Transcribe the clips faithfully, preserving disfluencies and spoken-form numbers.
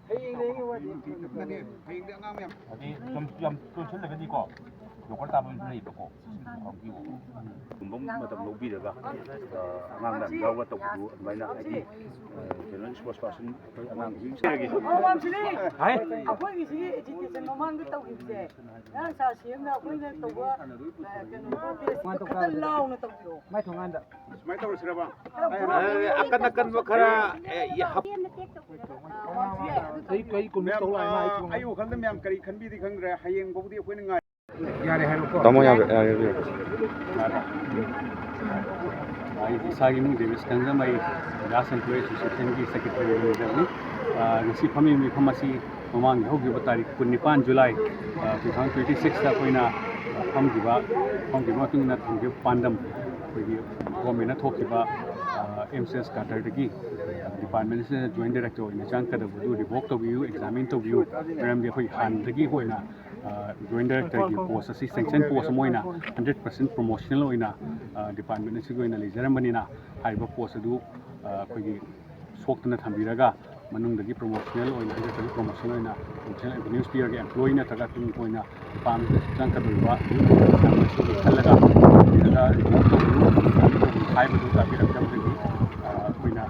ꯍꯌꯦꯡ ꯂꯩꯅꯤ ꯋꯥꯗꯤ꯫ ꯅꯠꯇꯦ, ꯍꯌꯦꯡꯗꯤ ꯑꯉꯥꯡ ꯃꯌꯥꯝ ꯍꯥꯏꯗꯤ ꯌꯥꯝ, ꯌꯥꯝ ꯆꯣꯟꯁꯤꯜꯂꯒꯗꯤꯀꯣ, ꯗꯔꯀꯥꯔ ꯇꯥꯕ ꯑꯃꯁꯨ ꯂꯩꯌꯦꯕꯀꯣ꯫ ꯁꯤꯁꯨ ꯈꯪꯕꯤꯌꯣ꯫ ꯀꯨꯝꯕ ꯃꯇꯝ ꯂꯧꯕꯤꯔꯒ, ꯑ, ꯑꯉꯥꯡ ꯃꯌꯥꯝ ꯌꯥꯎꯔꯒ ꯇꯧꯕꯗꯨ ꯑꯗꯨꯃꯥꯏꯅ ꯍꯥꯏꯗꯤ, ꯑ, ꯀꯩꯅꯣ, ꯁ꯭ꯄꯣꯔꯠꯁ ꯄꯥꯔꯁꯟ ꯑꯩꯈꯣꯏ ꯑꯉꯥꯡꯁꯤꯡ ꯍꯥꯏ꯫ ꯑꯩꯈꯣꯏꯒꯤꯁꯤꯒꯤ ꯑꯦꯖꯤꯇꯦꯁꯟ ꯃꯃꯥꯡꯗ ꯇꯧꯈꯤꯕꯁꯦ, ꯉꯔꯥꯡ ꯁꯥꯔ ꯁꯤ ꯑꯦꯝꯅ ꯑꯩꯈꯣꯏꯅ ꯇꯧꯕ, ꯑ, ꯀꯩꯅꯣ, ꯄ꯭ꯔꯣꯇꯦꯁ ꯈꯛꯇ ꯂꯥꯎꯅ ꯇꯧꯕꯤꯔꯛꯑꯣ꯫ ꯃꯥꯏ ꯊꯣꯡꯒꯥꯟꯗ꯫ ꯁꯨꯃꯥꯏꯅ ꯇꯧꯔꯁꯤꯔꯕ? ꯑꯀꯟ ꯑꯀꯟꯕ ꯈꯔ, ꯑꯦ, ꯍꯥꯞ- ꯀꯩ, ꯀꯩ ꯀꯨꯝꯕ ꯃꯌꯥꯝ, ꯇꯧ ꯂꯥꯛꯑꯦ, ꯃꯥ ꯑꯩ ꯑ, ꯑꯩ ꯋꯥꯈꯜꯗ ꯃꯌꯥꯝ ꯀꯔꯤ ꯈꯟꯕꯤꯗꯤ ꯈꯪꯗ꯭ꯔꯦ, ꯍꯌꯦꯡ ꯐꯥꯎꯕꯗꯤ ꯑꯩꯈꯣꯏꯅ ꯉꯥꯏ-꯫ ꯌꯥꯔꯦ ꯍꯥꯏꯔꯣꯀꯣ꯫ ꯇꯥꯃꯣ ꯌꯥꯔꯦ, ꯌꯥꯔꯦ, ꯌꯥꯔꯦ꯫ ꯑꯩ ꯏꯁꯥꯒꯤ ꯃꯤꯡ ꯗꯦꯕꯤꯁ ꯀꯪꯖꯃꯩ, ꯔꯥꯁ ꯑꯦꯝꯄ꯭ꯂꯣꯌꯤ ꯑꯦꯁꯣꯁꯤꯌꯦꯁꯟꯒꯤ ꯁꯦꯀ꯭ꯔꯦꯇꯔꯤ ꯑꯣꯏꯖꯕꯅꯤ꯫ ꯑ, ꯉꯁꯤ ꯐꯝꯃꯤꯕ ꯃꯤꯐꯝ ꯑꯁꯤ ꯃꯃꯥꯡꯒꯤ ꯍꯧꯈꯤꯕ ꯇꯥꯔꯤꯛ ꯀꯨꯟꯅꯤꯄꯥꯟ ꯖꯨꯂꯥꯏ, ꯑ, two thousand twenty six ꯇ ꯑꯩꯈꯣꯏꯅ, ꯑ, ꯐꯝꯈꯤꯕ, ꯐꯝꯈꯤꯕ ꯃꯇꯨꯡ ꯏꯟꯅ ꯊꯝꯈꯤꯕ ꯄꯥꯟꯗꯝ, ꯑꯩꯈꯣꯏꯒꯤ ꯒꯣꯔꯃꯦꯟꯅ ꯊꯣꯛꯈꯤꯕ, ꯑ, ꯑꯦꯝ ꯁꯤ ꯑꯦꯁ ꯀꯥꯇꯔꯗꯒꯤ ꯗꯤꯄꯥꯔꯠꯃꯦꯟ ꯑꯁꯤꯗ ꯖꯣꯏꯟ ꯗꯥꯏꯔꯦꯛꯇꯔ ꯑꯣꯏꯅ ꯆꯪꯉꯛꯀꯗꯕꯗꯨ ꯔꯤꯚꯣꯛ ꯇꯧꯕꯤꯌꯨ, ꯑꯦꯛꯖꯥꯃꯤꯟ ꯇꯧꯕꯤꯌꯨ꯫ ꯃꯔꯝꯗꯤ ꯑꯩꯈꯣꯏ ꯍꯥꯟꯅꯗꯒꯤ ꯑꯣꯏꯅ, ꯑ, ꯖꯣꯏꯟ ꯗꯥꯏꯔꯦꯛꯇꯔꯒꯤ ꯄꯣꯁ ꯑꯁꯤ ꯁꯦꯡꯁꯟ ꯄꯣꯁ ꯑꯃ ꯑꯣꯏꯅ ꯍꯟꯗ꯭ꯔꯦꯠ ꯄꯥꯔꯁꯦꯟ ꯄ꯭ꯔꯣꯃꯣꯁꯅꯦꯜ ꯑꯣꯏꯅ, ꯑ, ꯗꯤꯄꯥꯔꯠꯃꯦꯟ ꯑꯁꯤꯒꯤ ꯑꯣꯏꯅ ꯂꯩꯖꯔꯝꯕꯅꯤꯅ, ꯍꯥꯏꯔꯤꯕ ꯄꯣꯁ ꯑꯗꯨ, ꯑ, ꯑꯩꯈꯣꯏꯒꯤ ꯁꯣꯛꯇꯅ ꯊꯝꯕꯤꯔꯒ, ꯃꯅꯨꯡꯗꯒꯤ ꯄ꯭ꯔꯣꯃꯣꯁꯅꯦꯜ ꯑꯣꯏꯅ, ꯍꯟꯗꯛꯇꯒꯤ ꯄ꯭ꯔꯣꯃꯣꯁꯅꯦꯜ ꯑꯣꯏꯅ ꯄ꯭ꯔꯣꯐꯦꯁꯅꯦꯜ ꯑꯦꯚꯦꯅ꯭ꯌꯨꯁ ꯄꯤꯔꯒ ꯑꯦꯝꯄ꯭ꯂꯣꯌꯤ ꯅꯠꯇ꯭ꯔꯒ ꯇꯨꯡ ꯀꯣꯏꯅ ꯗꯤꯄꯥꯔꯠꯃꯦꯟꯗ ꯆꯪꯒꯗꯧꯔꯤꯕ ꯃꯁꯤꯒꯤ ꯈꯜꯂꯒ ꯄꯤꯔꯒ ꯔꯤꯄꯣꯔꯠ ꯇꯧꯕꯤꯌꯨ ꯍꯥꯏꯕꯗꯨ ꯇꯥꯕꯤꯔꯛꯇꯕꯗꯒꯤ, ꯑ, ꯑꯩꯈꯣꯏꯅ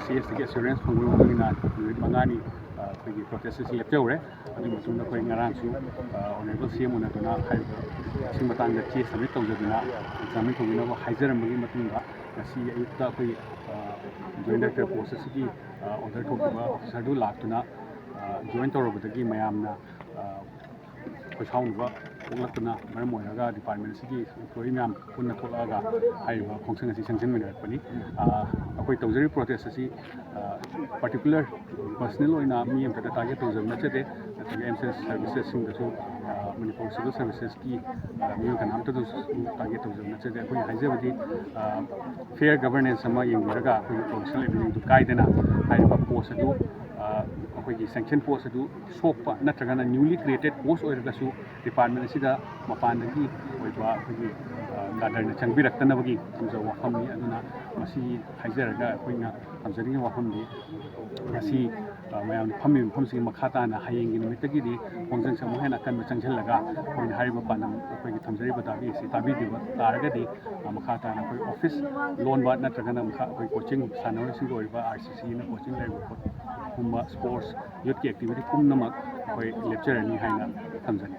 ꯁꯤ ꯑꯦꯁ ꯇꯤꯒꯤ ꯑꯦꯁꯨꯔꯦꯟꯁ ꯐꯪꯕꯒꯤ ꯃꯇꯨꯡ ꯏꯟꯅ ꯅꯨꯃꯤꯠ ꯃꯉꯥꯅꯤ, ꯑ, ꯑꯩꯈꯣꯏꯒꯤ ꯄ꯭ꯔꯣꯇꯦꯁ ꯑꯁꯤ ꯂꯦꯞꯆꯧꯔꯦ꯫ ꯑꯗꯨꯒꯤ ꯃꯇꯨꯡꯗ ꯑꯩꯈꯣꯏ ꯉꯔꯥꯡꯁꯨ, ꯑ, ꯑꯣꯅꯔꯦꯕꯜ ꯁꯤ ꯑꯦꯝ ꯎꯅꯗꯨꯅ ꯍꯥꯏꯔꯤꯕ ꯁꯤ ꯃꯇꯥꯡꯗ ꯀꯦꯁ ꯁꯕꯃꯤꯠ ꯇꯧꯖꯗꯨꯅ ꯑꯦꯛꯖꯥꯃꯤꯟ ꯇꯧꯕꯤꯅꯕ ꯍꯥꯏꯖꯔꯝꯕꯒꯤ ꯃꯇꯨꯡꯗ ꯉꯁꯤ ꯑꯌꯨꯛꯇ ꯑꯩꯈꯣꯏ, ꯑ, ꯖꯣꯏꯟ ꯗꯥꯏꯔꯦꯛꯇꯔ ꯄꯣꯁ ꯑꯁꯤꯒꯤ, ꯑ, ꯑꯣꯔꯗꯔ ꯊꯣꯛꯈꯤꯕ ꯑꯣꯐꯤꯁꯔꯗꯨ ꯂꯥꯛꯇꯨꯅ, ꯑ, ꯖꯣꯏꯟ ꯇꯧꯔꯕꯗꯒꯤ ꯃꯌꯥꯝꯅ, ꯑ, ꯈꯣꯏꯁꯥꯎꯅꯕ ꯄꯣꯛꯂꯛꯄꯅ ꯃꯔꯝ ꯑꯣꯏꯔꯒ ꯗꯤꯄꯥꯔꯠꯃꯦꯟ ꯑꯁꯤꯒꯤ ꯑꯦꯝꯄ꯭ꯂꯣꯌꯤ ꯃꯌꯥꯝ ꯄꯨꯟꯅ ꯊꯣꯛꯂꯛꯑꯒ ꯍꯥꯏꯔꯤꯕ ꯈꯣꯡꯆꯪ ꯑꯁꯤ ꯆꯪꯁꯤꯟꯃꯤꯟꯅꯔꯛꯄꯅꯤ꯫ ꯑ, ꯑꯩꯈꯣꯏ ꯇꯧꯖꯔꯤꯕ ꯄ꯭ꯔꯣꯇꯦꯁ ꯑꯁꯤ, ꯑ, ꯄꯥꯔꯇꯤꯀꯨꯂꯔ ꯄꯔꯁꯅꯦꯜ ꯑꯣꯏꯅ ꯃꯤ ꯑꯃꯈꯛꯇ ꯇꯥꯔꯒꯦꯠ ꯇꯧꯖꯕ ꯅꯠꯆꯗꯦ, ꯅꯠꯇ꯭ꯔꯒ ꯑꯦꯝ ꯁꯤ ꯑꯦꯁ ꯁꯥꯔꯚꯤꯁꯦꯁꯁꯤꯡꯗꯁꯨ, ꯑ, ꯃꯅꯤꯄꯨꯔ ꯁꯤꯚꯤꯜ ꯁꯥꯔꯚꯤꯁꯦꯁꯀꯤ, ꯑ, ꯃꯤꯑꯣꯏ ꯀꯅꯥꯝꯇꯗꯁꯨ ꯇꯥꯔꯒꯦꯠ ꯇꯧꯖꯕ ꯅꯠꯆꯗꯦ꯫ ꯑꯩꯈꯣꯏꯅ ꯍꯥꯏꯖꯕꯗꯤ, ꯑ, ꯐꯤꯌꯔ ꯒꯚꯔꯅꯦꯟꯁ ꯑꯃ ꯌꯦꯡꯕꯤꯔꯒ ꯑꯩꯈꯣꯏꯒꯤ ꯄ꯭ꯔꯣꯐꯦꯁꯅꯦꯜ ꯑꯦꯚꯦꯅ꯭ꯌꯨꯗꯨ ꯀꯥꯏꯗꯅ ꯍꯥꯏꯔꯤꯕ ꯄꯣꯁ ꯑꯗꯨ, ꯑ, ꯑꯩꯈꯣꯏꯒꯤ ꯁꯦꯡꯁꯟ ꯄꯣꯁ ꯑꯗꯨ ꯁꯣꯛꯄ ꯅꯠꯇ꯭ꯔꯒꯅ ꯅ꯭ꯌꯨꯂꯤ ꯀ꯭ꯔꯤꯌꯦꯇꯦꯠ ꯄꯣꯁ ꯑꯣꯏꯔꯒꯁꯨ ꯗꯤꯄꯥꯔꯠꯃꯦꯟ ꯑꯁꯤꯗ ꯃꯄꯥꯟꯗꯒꯤ ꯑꯣꯏꯕ ꯑꯩꯈꯣꯏꯒꯤ ꯀꯥꯗꯔꯅ ꯆꯪꯕꯤꯔꯛꯇꯅꯕꯒꯤ ꯊꯝꯖꯕ ꯋꯥꯐꯝꯅꯤ꯫ ꯑꯗꯨꯅ ꯃꯁꯤ ꯍꯥꯏꯖꯔꯒ ꯑꯩꯈꯣꯏꯅ ꯊꯝꯖꯅꯤꯡꯉꯤꯕ ꯋꯥꯐꯝꯗꯤ ꯉꯁꯤ ꯃꯌꯥꯝꯅ ꯐꯝꯃꯤꯕ ꯃꯐꯝꯁꯤꯒꯤ ꯃꯈꯥ ꯇꯥꯅ ꯍꯌꯦꯡꯒꯤ ꯅꯨꯃꯤꯠꯇꯒꯤꯗꯤ ꯈꯣꯡꯖꯪꯁꯦ ꯑꯃꯨꯛ ꯍꯦꯟꯅ ꯑꯀꯟꯕ ꯆꯪꯁꯤꯜꯂꯒ ꯑꯩꯈꯣꯏꯅ ꯍꯥꯏꯔꯤꯕ ꯄꯥꯟꯗꯝ ꯑꯩꯈꯣꯏꯒꯤ ꯊꯝꯖꯔꯤꯕ ꯗꯥꯕꯤ ꯑꯁꯤ ꯇꯥꯕꯤꯗꯕ ꯇꯥꯔꯒꯗꯤ ꯃꯈꯥ ꯇꯥꯅ ꯑꯩꯈꯣꯏ ꯑꯣꯐꯤꯁ ꯂꯣꯟꯕ ꯅꯠꯇ꯭ꯔꯒꯅ ꯃꯈꯥ ꯑꯩꯈꯣꯏ ꯀꯣꯆꯤꯡ ꯁꯥꯟꯅꯔꯣꯏꯁꯤꯡꯒꯤ ꯑꯣꯏꯕ ꯑꯥꯔ ꯁꯤ ꯁꯤꯅ ꯀꯣꯆꯤꯡ ꯂꯩꯕ ꯈꯣꯠꯄꯒꯨꯝꯕ ꯁ꯭ꯄꯣꯔꯠꯁ ꯌꯨꯠꯀꯤ ꯑꯦꯛꯇꯤꯚꯤꯇꯤ ꯄꯨꯝꯅꯃꯛ ꯑꯩꯈꯣꯏ ꯂꯦꯞꯆꯔꯅꯤ ꯍꯥꯏꯅ ꯊꯝꯖꯒꯦ꯫